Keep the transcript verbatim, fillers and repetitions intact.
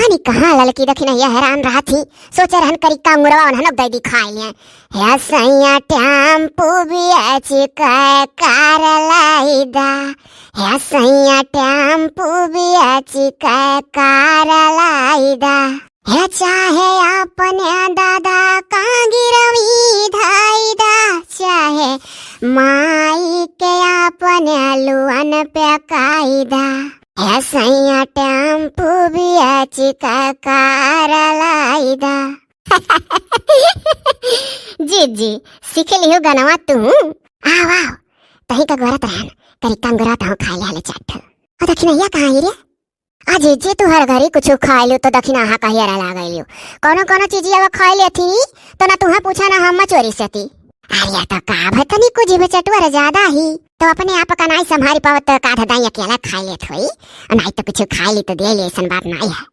अनी कहाँ ललकी दखिनहिया हैरान रहत ही, सोचे रहन करिका अंगुरवा उन्हन दइ दी खाइ लिए। हे सैया टेम्पू बेच के कार लाई दा, हे सैया टेम्पू बेच के कार लाई दा। हे चाहे अपने दादा का गिरवी धाई दा, चाहे माई के अपने लुअन पे काई दा। हे सैया टेम्पू बेच के कार लाई दा। जी, जी, सीख लिहो गनवा तू। आव, आव, तही का गोरत रहन, करिका अंगुरवा तहूँ खाइ ले हले चाट। ओ दखिनहिया कहाँ ही रे? अजी, जे तू हर घरी कुछ खाइ लियो तो दखिनहा कहिया रे लागै लियो। कौनो, कौनो चीजिया वो खाइ लेती, तो ना तुहे पूछा ना हम चोरी सेती। अरे, तो का भई तनी कुछ में चटुआ रे ज्यादा ही, तो अपने आप का नाई संभारी पावत तो का धदाई अकेला खाइ लेत होई, नाई तो कुछ खाइ ली तो दे ले, ऐसन बात नाई है।